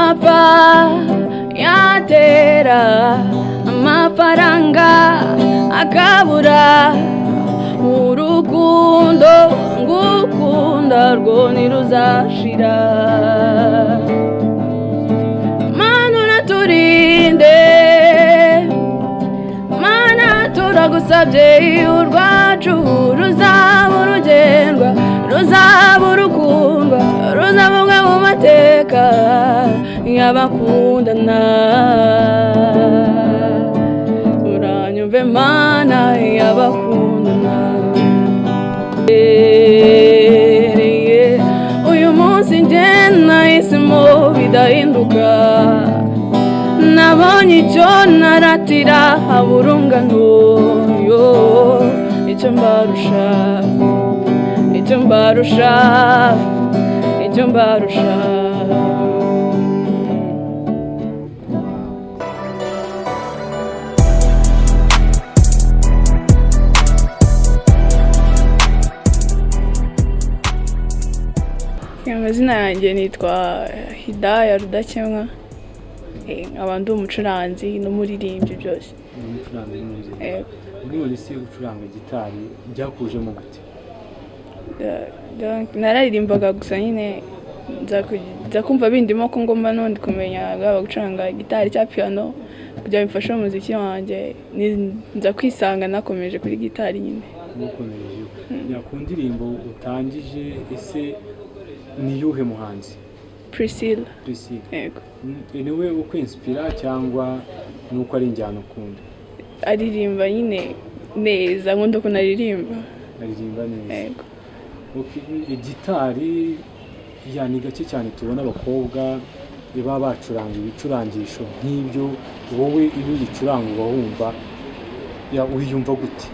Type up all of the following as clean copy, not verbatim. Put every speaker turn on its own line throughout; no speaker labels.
Amapfa yatera, amafaranga akabura, urukundo ngukunda rwo ntiruzashira. Mana uraturinde, Mana turagusabye, urwacu ruzaba urugendwa, ruzaba urukundwa, ruzabumwe mu mateka y'abakundana. Uranyumve Mana, y'abakundana. Uyu munsi njye nahisemo bidahinduka, nabonye icyo naratira haburungano yo, icyo mbarusha, icyo mbarusha, icyo mbarusha. Amazina yanjye nitwa Hidaya Rudakemwa. Nkaba ndi umucuranzi n'umuririmbyi byose.
Umucuranzi n'umuririmbyi?
Yego.
None se gucuranga gitari byakujemo gute?
Donc, nararirimbaga gusa nyine nza kumva bindimo ko ngomba n'ubundi kumenya bwaba gucuranga gitari cyangwa piano kugira ngo bimfashe mu muziki wanjye. Nza kwisanga nakomeje kuri gitari nyine.
Ntukomereje ya ku ndirimbo utangije, ese ni yuhe muhanzi?
Priscilla.
Priscilla?
Yego.
Niwe ukwinspira cyangwa ni uko ari injyana ukunda?
Aririmba nyine neza, nkunda ukuntu aririmba.
Aririmba neza?
Yego.
Okay, gitari ya ni gake cyane tubona abakobwa baba bacuranga ibicurangisho nk'ibyo. Wowe iyo uyicuranga uba wumva ya wiyumva gute?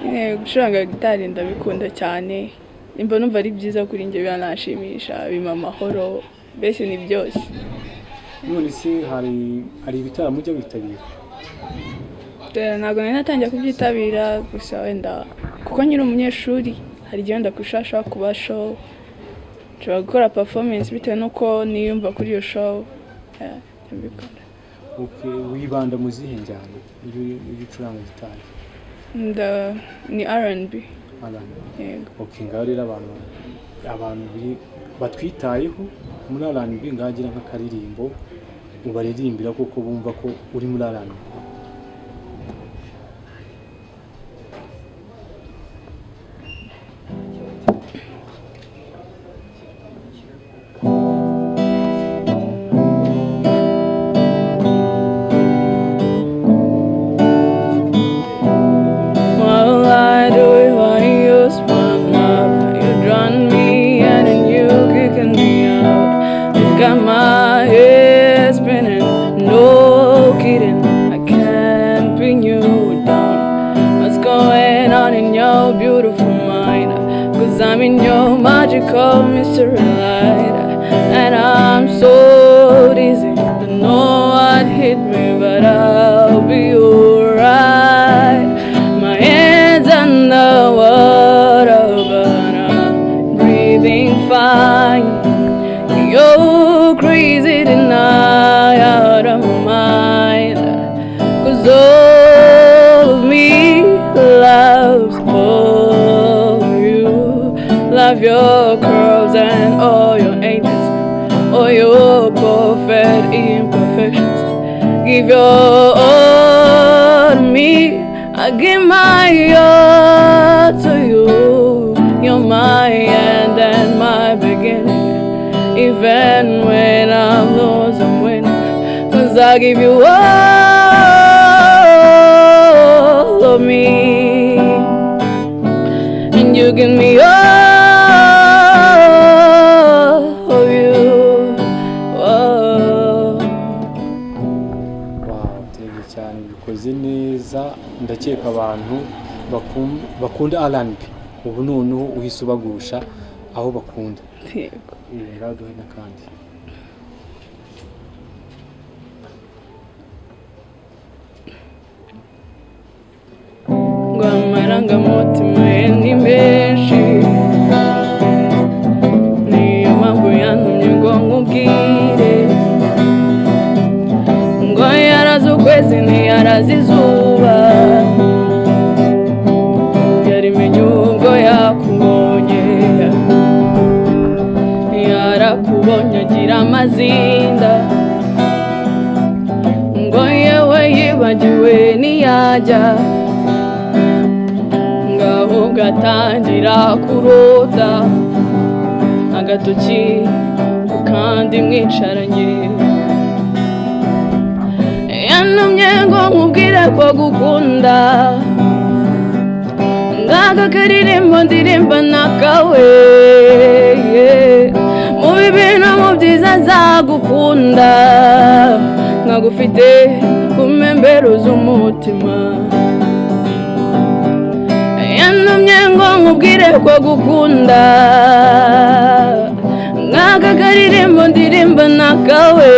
Nyine gucuranga gitari ndabikunda cyane, mba numva ari byiza kuri njye, biranshimisha, bimpa amahoro, mbese ni byose.
None se hari ibitaramo ujya witabira?
Ntabwo nari natangira kubyitabira, gusa wenda kuko nkiri umunyeshuri hari igihe wenda ku ishuri hashobora kuba show, nshobora gukora performance bitewe n'uko niyumva kuri iyo show. Ndabikora.
Okay, wibanda mu zihe njyana iyo ucuranga gitari?
Ni R&B.
R&B?
Yego.
Okay, ngaho rero abantu batwitayeho muri R&B, ngagira nk'akaririmbo ubaririmbira kuko bumva ko uri muri R&B.
What'll I do if I use my mouth? You drown me and then you kicking me out. You got my head spinning, no kidding. I can't pin you down. What's going on in your beautiful mind? 'Cause I'm in your magical mystery light. And I'm so dizzy, don't know what hit me, but I'll be alright. My head's underwater, but I'm breathing fine. You're crazy tonight, out of my mind. 'Cause all of me loves all of you. Love your curves and all your angels, all your perfect imperfections. Give your all to me, I give my all to you. You're my end and my beginning. Even when I'm lost, I'm winning. 'Cause I give you all of me. And you give me all of you. Oh.
Wow, turebye cyane, bikoze neza. Ndakeka abantu bakunda R&B ubu noneho uhise ubagusha aho bakunda.
Yego.
Ngaho duhe n'akandi.
Ngo amarangamutima ye ni menshi, niyo mpamvu yantumye ngo nkubwire. Yabyaza izuba. Yarimenye ubwo yakubonye, yarakubonye agira amazinda, ngo yewe yibagiwe ntiyajya, ngo ahubwo atangira kurota agatoki ku kandi mwicaranye. Yantumye ngo nkubwire ko gukunda, ngaka karirimbo ndirimba nakawe. Mu bibi no mu byiza nzagukunda, nkagufite ku mpembero z'umutima. Yantumye ngo nkubwire ko gukunda, ngaka karirimbo ndirimba nakawe.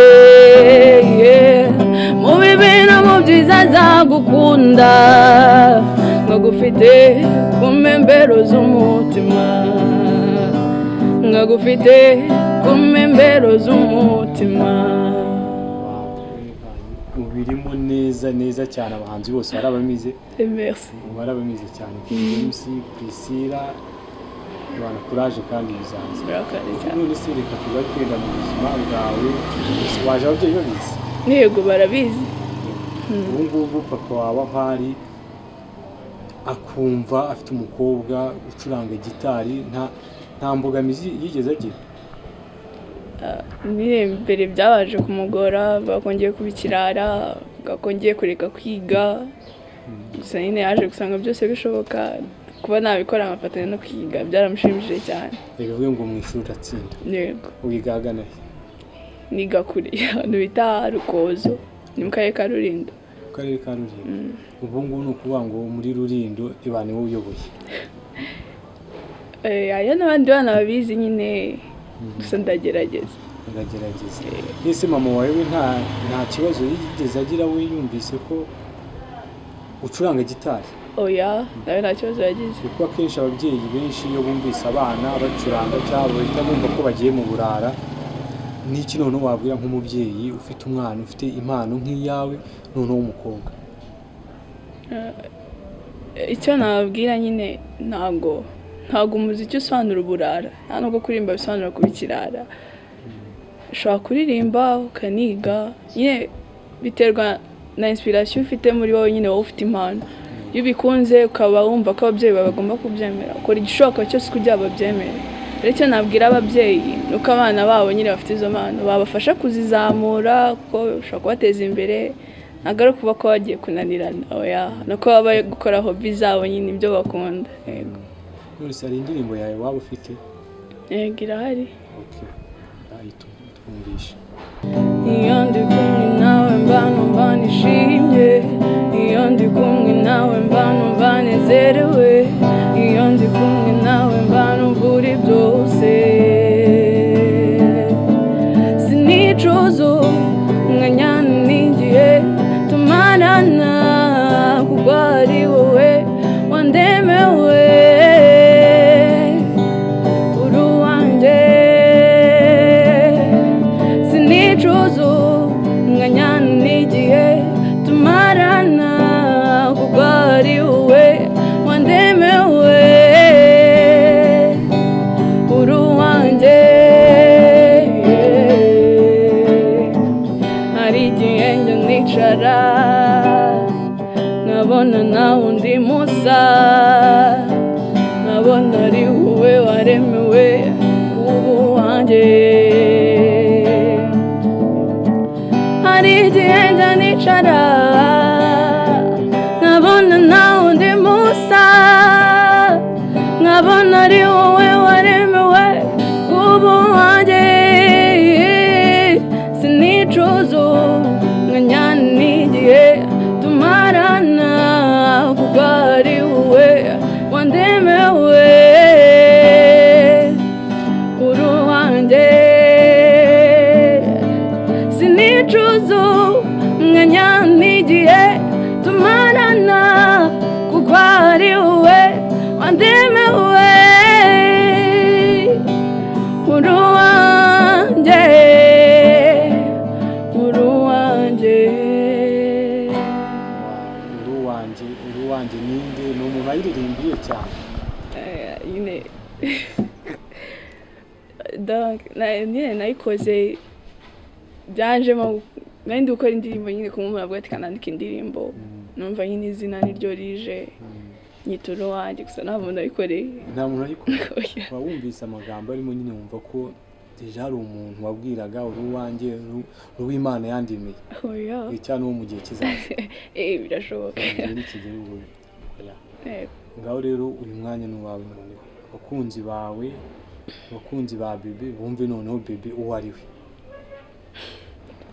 Mu bibi no mu byiza nzagukunda, nkagufite ku mpembero z'umutima, nkagufite ku mpembero z'umutima.
Ubirimo neza neza cyane, abahanzi bose barabamize.
Merci.
Barabamize cyane. King James, Priscilla, abantu, courage kandi bizaza.
Murakoze cyane.
None se reka tugaruke mu buzima bwawe, waje ababyeyi babizi?
Yego, barabizi.
Ubu ngubu papa wawe aho ari akumva afite umukobwa ucuranga gitari, nta mbogamizi yigeze agira?
Nyine mbere byabanje kumugora, avuga ko ngiye kuba ikirara, avuga ko ngiye kureka kwiga. Gusa nyine yaje gusanga byose bishoboka, kuba nabikora nkafatanya no kwiga, byaramushimishije cyane.
Bivuge ngo mu ishuri uratsinda?
Yego.
Wiga ahagana he?
Niga kure, ahantu bita Rukozo, ni mu karere ka Rulindo.
Mu karere ka Rulindo. Ubu ngubu ni ukuvuga ngo muri Rulindo ibana wowe uyoboye?
Hariyo n'abandi bana babizi nyine, gusa ndagerageza.
Uragerageza. Ese mama wawe we nta kibazo yigeze agira, we yumvise ko ucuranga gitari?
Oya, nawe nta kibazo yagize.
Kuko akenshi ababyeyi benshi iyo bumvise abana bacuranga cyangwa bahita bumva ko bagiye mu burara. N'iki noneho wabwira nk'umubyeyi ufite umwana ufite impano nk'iyawe, noneho w'umukobwa?
Icyo nababwira nyine, ntabwo umuziki usobanura uburara, nta nubwo kuririmba bisobanura kuba ikirara. Ushobora kuririmba ukaniga nyine, biterwa na inspiration ufite muri wowe nyine. Wowe ufite impano, iyo ubikunze ukaba wumva ko ababyeyi bawe bagomba kubyemera, ukora igishoboka cyose kugira ngo babyemere. Rero icyo nabwira ababyeyi ni uko abana babo nyine bafite izo mpano babafasha kuzizamura, kuko bishobora kubateza imbere. Ntabwo ari ukuba ko bagiye kunanirana, oya, ni uko baba bari gukora hobby zabo nyine, ibyo bakunda. Yego.
None se hari indirimbo yawe waba ufite?
Yego, irahari.
Okay, twumvishe.
Iyo ndi kumwe nawe mba numva nishimye, iyo ndi kumwe nawe mba numva nezerewe, iyo ndi kumwe nawe mba numva uri byose. Sinicuza umwanya n'igihe tumarana, kuko ari wowe wandemewe, uri uwanjye. Sinicuza umwanya n'igihe tumarana, kuko ari wowe wandemewe, uri uwanjye. Hari igihe njya nicara nkabona nawe undi musa, nkabona ari wowe waremewe kuba uwanjye. Hari igihe njya nicara nkabona nawe undi musa, nkabona ari wowe waremewe kuba uwanjye. Sinicuza umwanya n'igihe tumarana, kuko ari wowe wandemewe, uri uwanjye. Sinicuza umwanya n'igihe.
Cyane.
Nyine donc nyine nayikoze byanjemo, nari ndi gukora indirimbo nyine kumwe umuntu avuga ati kanandika indirimbo, numva nyine izina niryo rije, nyita uruwanjye gusa, nta muntu wayikoreye.
Nta muntu ariko?
Oya.
Uba wumvise amagambo arimo nyine, wumva ko déjà hari umuntu wabwiraga uri uwanjye, uri uw'Imana yandemeye?
Oya.
Cyangwa uwo mu gihe kizaza?
Eh, birashoboka.
Igihe nikigera ubwo oya. Ngaho rero uyu mwanya ni uwawe noneho, abakunzi bawe, abakunzi ba Bebe bumve noneho Bebe uwo ari we,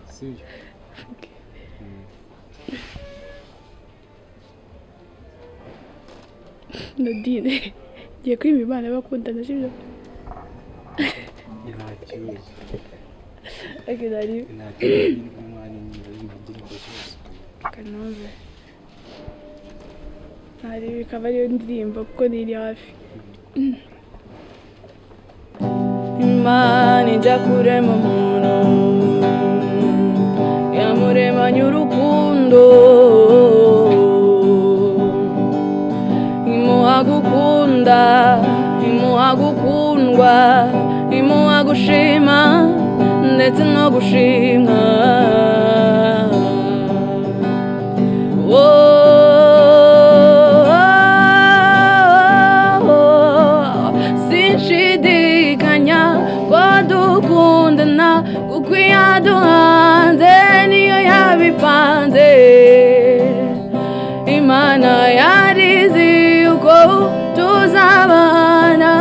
sibyo?
Nadine, ngiye kwima Imana bakundana, sibyo?
Nta kibazo.
Okay, nari
Nta kibazo nyine, umwanya nyine uririmba indirimbo zose.
Kanombe ntari bikaba ariyo ndirimbo kuko niri hafi. Imana ijya kurema umuntu, yamuremanye urukundo, imuha gukunda, imuha gukundwa, imuha gushima ndetse no gushimwa. Oh, sinshidikanya ko dukundana kuko iyaduhanze niyo yabipanze. Imana yarizi uko tuzabana,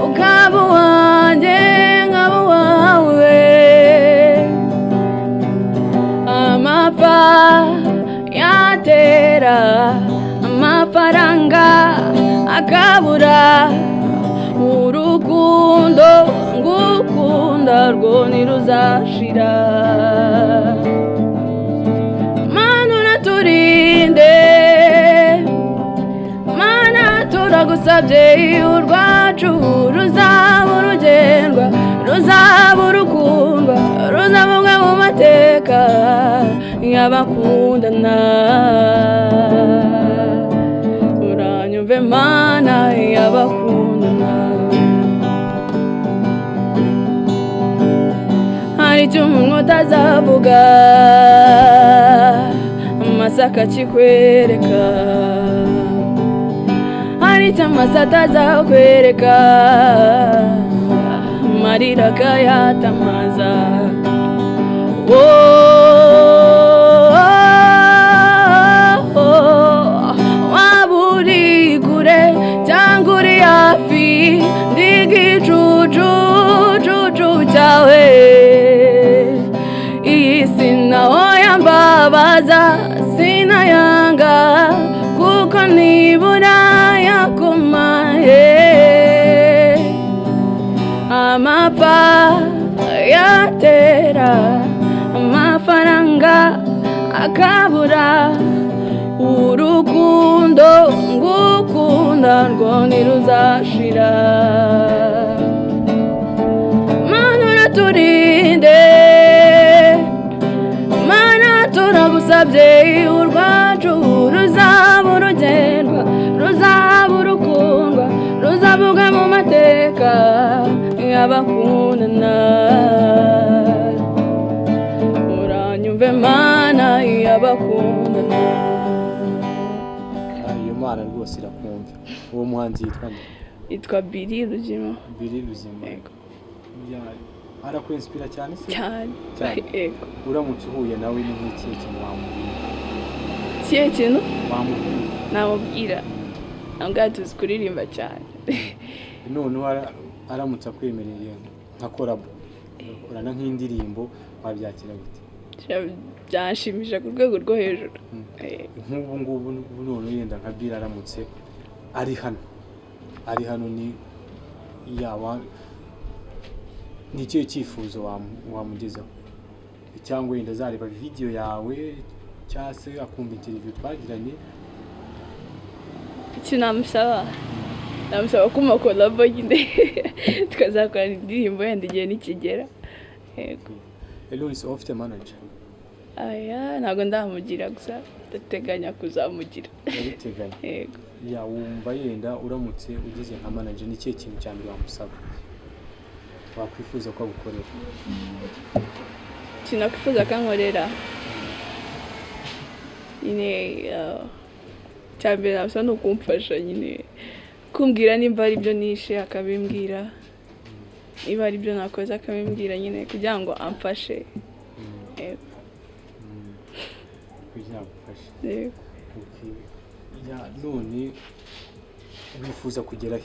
ukaba uwanjye nkaba uwawe. Amapfa yatera, amafaranga akabura, urukundo ngukunda rwo ntiruzashira. Mana uraturinde, Mana turagusabye, urwacu ruzaba urugendwa, ruzaba urukundwa, ruzabumwe mu mateka y'abakundana. Uranyumve Mana, y'abakundana. Hari icyo umuntu utazavuga, amasaka akikwereka. Hari icyo amaso atazakwereka, amarira akayatamaza. Oh, waba uri kure cyangwa uri hafi, ndi igicucucucu cyawe. Iyi si naho yambabaza, sinayanga kuko nibura yakomaye. Amapfa yatera, amafaranga akabura, urukundo ngukunda rwo ntiruzashira. Mana uraturinde, Mana turagusabye, urwacu ruzaba urugendwa, ruzaba urukundwa, ruzavuga mu mateka y'abakundana. Uranyumve Mana, y'abakundana.
Ah, iyo Mana rwose irakumva. Uwo muhanzi yitwa nde?
Yitwa Biri Rugima.
Biri Ruzima?
Yego.
Arakwinspira cyane se?
Cyane.
Cyane.
Yego.
Uramutse uhuye nawe ni nk'ikihe kintu wamubwira?
Ikihe kintu?
Wamubwira.
Namubwira ntabwo tuzi kuririmba cyane.
Noneho aramutse akwemereye nka collabo, ugakorana nk'indirimbo, wabyakira gute?
Byanshimisha ku rwego rwo hejuru.
Nk'ubu ngubu none yenda nka Bill aramutse ari hano ni yaba ni ikihe cyifuzo wamugezaho, cyangwa wenda azareba video yawe cyangwa se akumva interview twagiranye?
Icyo namusaba kuma collabo nyine, tukazakorana indirimbo yenda igihe nikigera, yego.
Eloise, waba ufite manager?
Aya, ntabwo ndamugira, gusa ndateganya kuzamugira.
Urabiteganya?
Yego.
Ya, wumva yenda uramutse ugize nka manager, ni ikihe kintu cya mbere wamusaba, wakwifuza ko agukorera?
Ikintu nakwifuza akankorera nyine, icya mbere namusaba ni ukumfasha nyine, kumbwira nimba ari ibyo nishe akabimbwira, niba ari ibyo nakoze akabimbwira nyine, kugira ngo amfashe. Yego.
Kugira ngo agufashe.
Yego.
Okay. Ya, none wifuza kugera he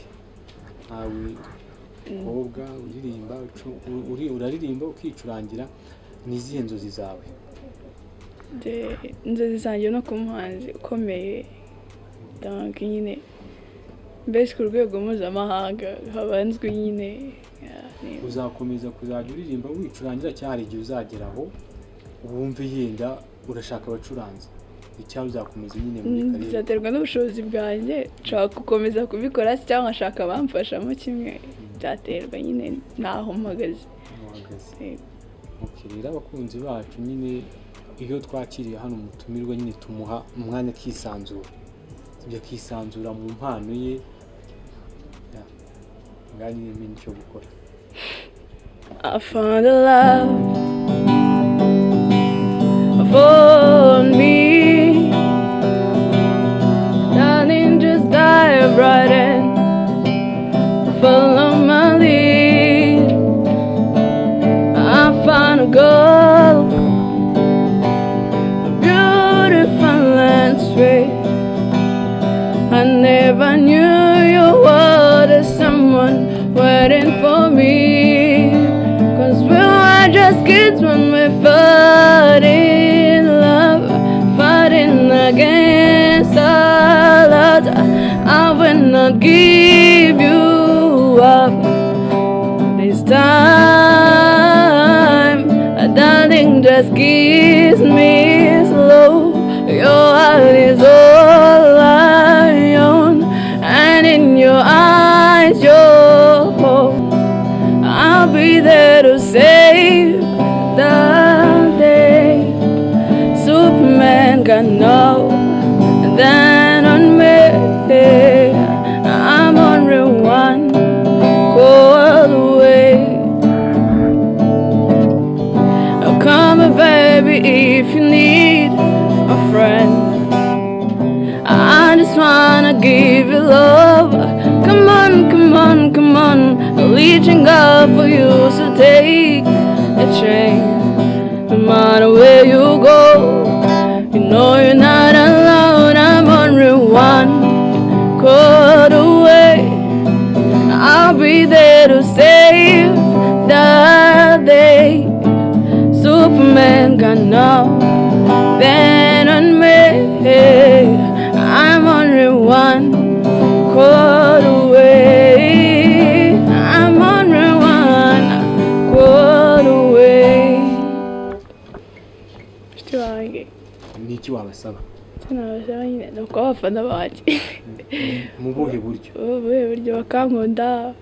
nkawe mukobwa uririmba, uraririmba ukicurangira, ni izihe nzozi zawe?
Inzozi zanjye no kuba umuhanzi ukomeye, donc nyine mbese ku rwego mpuzamahanga habanzwe nyine, ya,
Uzakomeza kuzajya uririmba wicurangira, cyangwa hari igihe uzageraho wumve yenda urashaka abacuranzi, icyaba uzakomeza nyine muri carrière?
Bizaterwa n'ubushobozi bwanjye. Nshobora gukomeza kubikora se cyangwa nkashaka abamfashamo kimwe, byaterwa nyine n'aho mpagaze.
Uhagaze.
Yego.
Okay, rero abakunzi bacu nyine, iyo twakiriye hano umutumirwa nyine tumuha umwanya akisanzura, sibyo, akisanzura mu mpano ye. Ya, ngaho nyine menye icyo gukora.
I found a love for me. Darling, just dive right in. Follow my lead. I found a girl, beautiful and sweet. I never knew you were the someone waiting for me. 'Cause we were just kids when we fell in love, fighting against all odds. I will not give you up this time. Darling, just kiss me slow. Your heart is all I own, and in your eyes, your hope. I'll be there to save the day. Superman got nothing on me. I'm only one call away. Oh, come on, baby, if you need a friend. I just wanna give you love. Come on, come on, come on. I'm reaching out for you, so take a chance. No matter where you go, you know you're not alone. I'm only one call away. I'll be there to save the day. Superman got nothing on me. I'm only one call away. I'm only one call away. Nshuti wanjye,
Ni iki wabasaba?
Icyo nabasaba nyine ni ukuba abafana banjye.
Mu buhe buryo?
Ubuhe buryo? Bakankunda,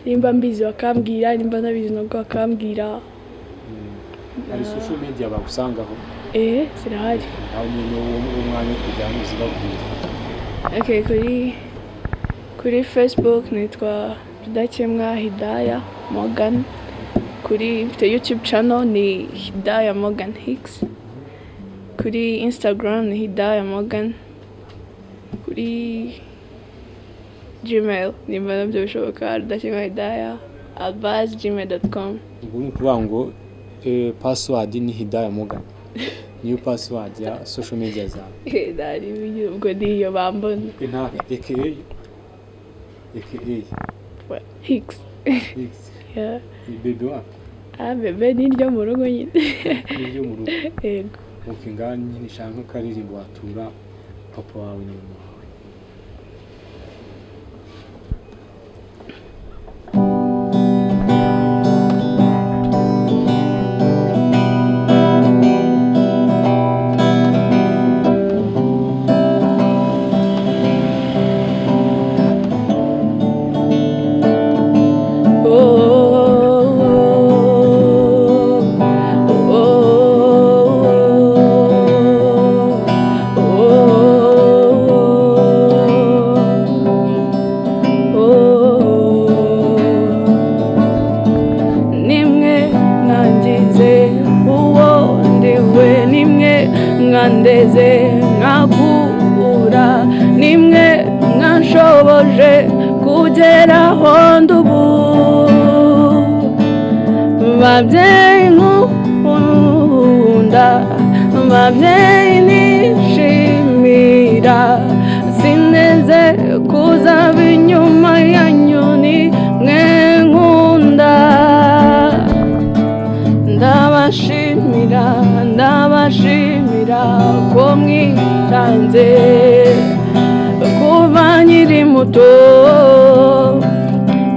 nimba mbizi bakambwira, nimba ntabizi nabwo bakambwira.
Hari social media bagusangaho?
Eh, zirahari.
Nawe nyine uwo mwanya wo kugira ngo uzibabwire.
Okay, kuri Facebook nitwa Rudakemwa Hidaya Morgan. Kuri mfite YouTube channel ni Hidaya Morgan Hicks. Kuri Instagram ni Hidaya Morgan. Kuri Gmail, nimba nabyo bishoboka, Rudakemwa Hidaya@gmail.com.
Ubwo ni ukuvuga ngo password ni Hidaya Morgan, niyo password ya social media zawe?
Ntari, ubwo niyo bambona.
Nta aka aka?
Hicks.
X?
Yeah.
Ni bebe wapi?
Ah, bebe ni iryo mu rugo nyine.
Niryo mu rugo?
Yego.
Ok, ngaha nyine shaka nk'akaririmbo watura papa wawe na mama wawe.
Oh, oh, oh, oh. Mwandeze nkakura, nimwe mwanshoboje kugera aho ndubu. Babyeyi nkunda, babyeyi nishimira, sineze kuzaba inyuma yanyu, ni mwe nkunda. Ndabashimira, ndabashimira ko mwitanze kuva nkiri muto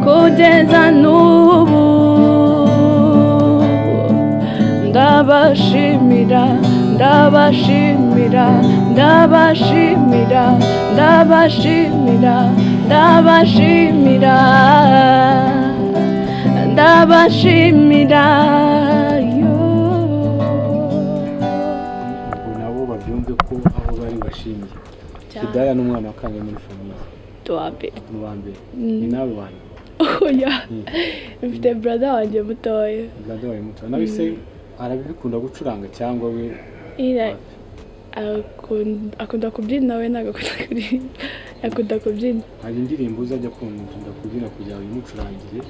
kugeza n'ubu. Ndabashimira, ndabashimira, ndabashimira, ndabashimira, ndabashimira, ndabashimira yo.
Ubwo nabo babyumve ko aho bari bashimiye. Hidaya ni umwana wa kangahe muri famille?
Wa mbere.
Mu wa mbere? Ni nawe wa nyuma?
Oya, mfite brother wanjye mutoya.
Brother wawe muto nawe se arabikunda gucuranga cyangwa we?
Nyine akunda kubyina, we ntabwo akunda kuririmba, akunda kubyina.
Hari indirimbo uzajya akunda kubyina kugira ngo uyimucurangire?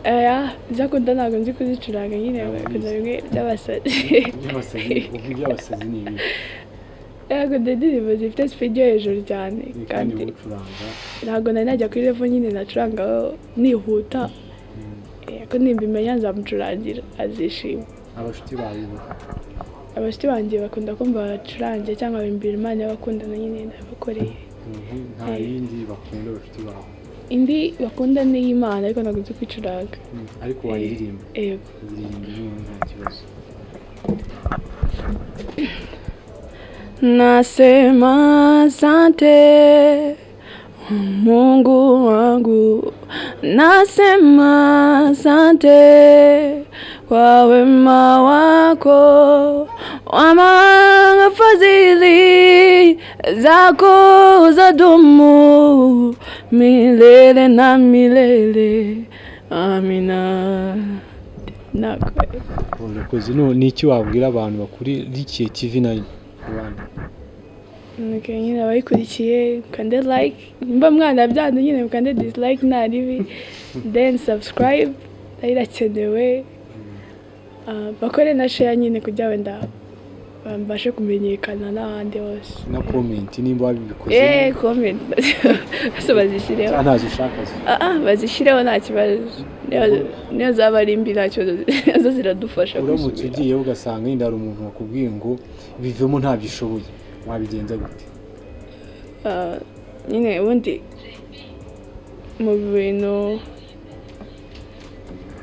Oya, izo akunda ntabwo nzi kuzicuranga nyine.
Ntabwo
akunda
ubizi.
Bimwe by'abasazi.
Iby'abasazi? Uvuga iby'abasazi ni ibi?
Akunda indirimbo zifite speed yo hejuru cyane.
Kandi
kandi
wowe ucuranga?
Ntabwo nari najya kuri level nyine nacurangaho nihuta. Ko nimbimenya nzamucurangira azishima.
Abashuti bawe bo?
Abashuti banjye bakunda kumva bacurangiye cyangwa bimbira Imana y'abakundana nyine ndabakoreye.
Nta yindi bakunda abashuti bawe?
Indi bakunda ni iy'Imana, ariko ntabwo nzi kwicuranga.
Ariko wayiririmba?
Yego.
Iririmba imwe, nta kibazo.
Nasema asante Mungu wangu, nasema asante kwa wema wako, wa fadhili zako zadumu milele na milele. Amina. Nako.
Urakoze. No, ni iki wabwira abantu bakurikiye TV 9 Rwanda?
Okay, nyine abayikurikiye mukande like, nimba mwana byanze nyine mukande dislike, nta ribi, then subscribe nayo irakenewe. Ah, bakore na share nyine kugira wenda mbashe kumenyekana n'ahandi hose.
Na comment nimba wabikoze.
Comment bose bazishyireho.
Cyangwa ntazo ushaka zo?
Ah, ah, bazishyireho nta kibazo. Niyo zaba ari mbi nta kibazo, nazo ziradufasha
Uramutse
gusubira.
ugiye ugasanga yenda hari umuntu wakubwiye ngo bivemo ntabyo ushoboye, wabigenza gute?
Ah, nyine ubundi mu bintu,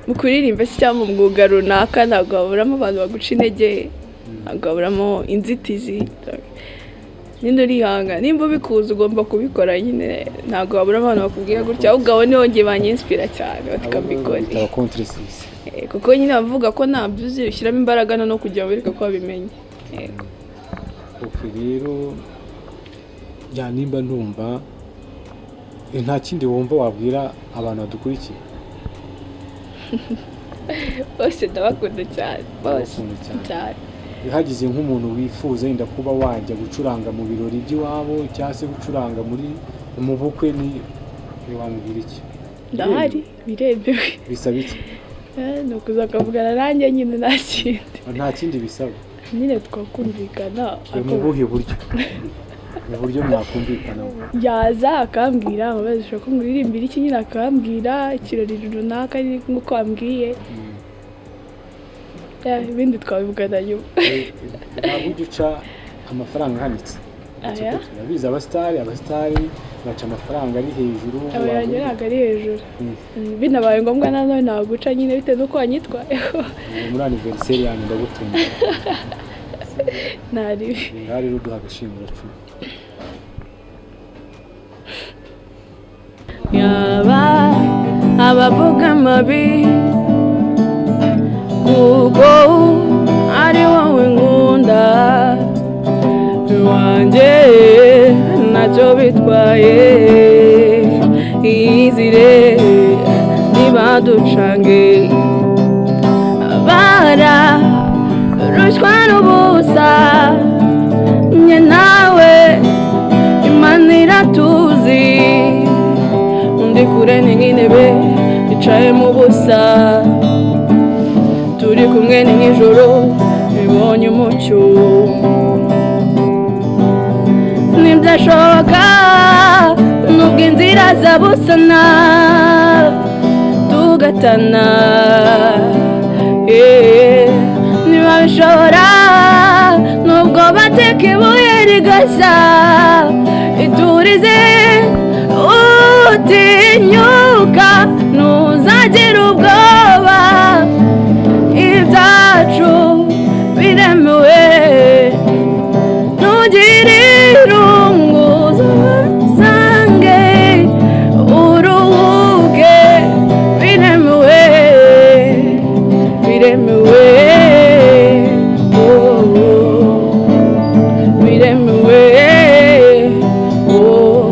mu kuririmba se cyangwa mu mwuga runaka, ntabwo haburamo abantu baguca intege, ntabwo haburamo inzitizi. Nyine urihanga, nimba ubikuza ugomba kubikora nyine, ntabwo haburamo abantu bakubwira gutya, ahubwo abo nibo njye banyinspira cyane bati kabikore.
Bita abakontresisi.
Kuko nyine bavuga ko ntabyo uzi, ushyiramo imbaraga no kugira ngo wereke ko wabimenye. Yego.
Ok, rero ya nimba ndumva nta kindi wumva wabwira abantu badukurikiye?
Bose ndabakunda cyane bose.
Ndabakunda cyane.
Cyane.
Hagize nk'umuntu wifuza yenda kuba wajya gucuranga mu birori by'iwabo cyangwa se gucuranga muri mu bukwe, ni wamubwira iki?
Ndahari, biremewe.
Bisaba iki?
Ni ukuza akavugana nanjye nyine, nta kindi.
Nta kindi bisaba?
Nyine twakumvikana.
Mu buhe buryo, mu buryo mwakumvikanamo?
Yaza akambwira, nkamubaza ushobora ko nguririmbira iki, nyine akambwira ikirori runaka nk'uko wambwiye. Ibindi twabivugana nyuma.
Ntabwo ujya uca amafaranga ahanitse? Uretse
Aya.
ko turabizi abasitari baca amafaranga ari hejuru.
Aba yanjye ntabwo ari hejuru. Binabaye ngombwa nanone naguca nyine bitewe n'uko wanyitwayeho.
Ubu muri anniversaire yanjye ndagutunga.
Nta ribi.
Ngaho rero uduha agashinguracumu.
Yaba abavuga amabi, kuko ari wowe nkunda wanjye, ntacyo bitwaye, iyizire ntibaducange, bara rushywa n'ubusa. Kure ni nk'intebe yicaye mu busa. Turi kumwe ni nk'ijoro ribonye umucyo. Ntibyashoboka nubwo inzira zabusana tugatana. Eh, niba bishobora nubwo bateka ibuye rigashya, iturize, utinyuka, ntuzagire ubwoba. Ibyacu biremewe, ntugire irungu, usange uruhuke. Biremewe, biremewe, oh, biremewe, oh,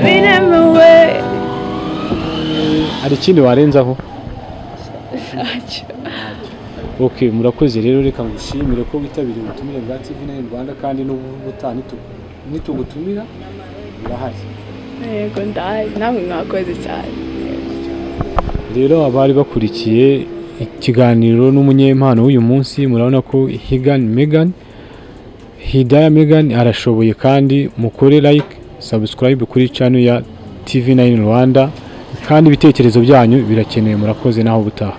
biremewe.
Hari ikindi warenzaho?
Ntacyo.
Ok, murakoze rero. Reka ngushimire ko witabiriye ubutumire bwa TV9 Rwanda, kandi n'ubutaha nitugutumira urahari.
Yego, ndahari. Namwe mwakoze cyane.
Rero abari bakurikiye ikiganiro n'umunyempano w'uyu munsi, murabona ko Higan Megan, Hidaya Megan arashoboye, kandi mukore like, subscribe kuri channel ya TV9 Rwanda, kandi ibitekerezo byanyu birakenewe. Murakoze, naho ubutaha.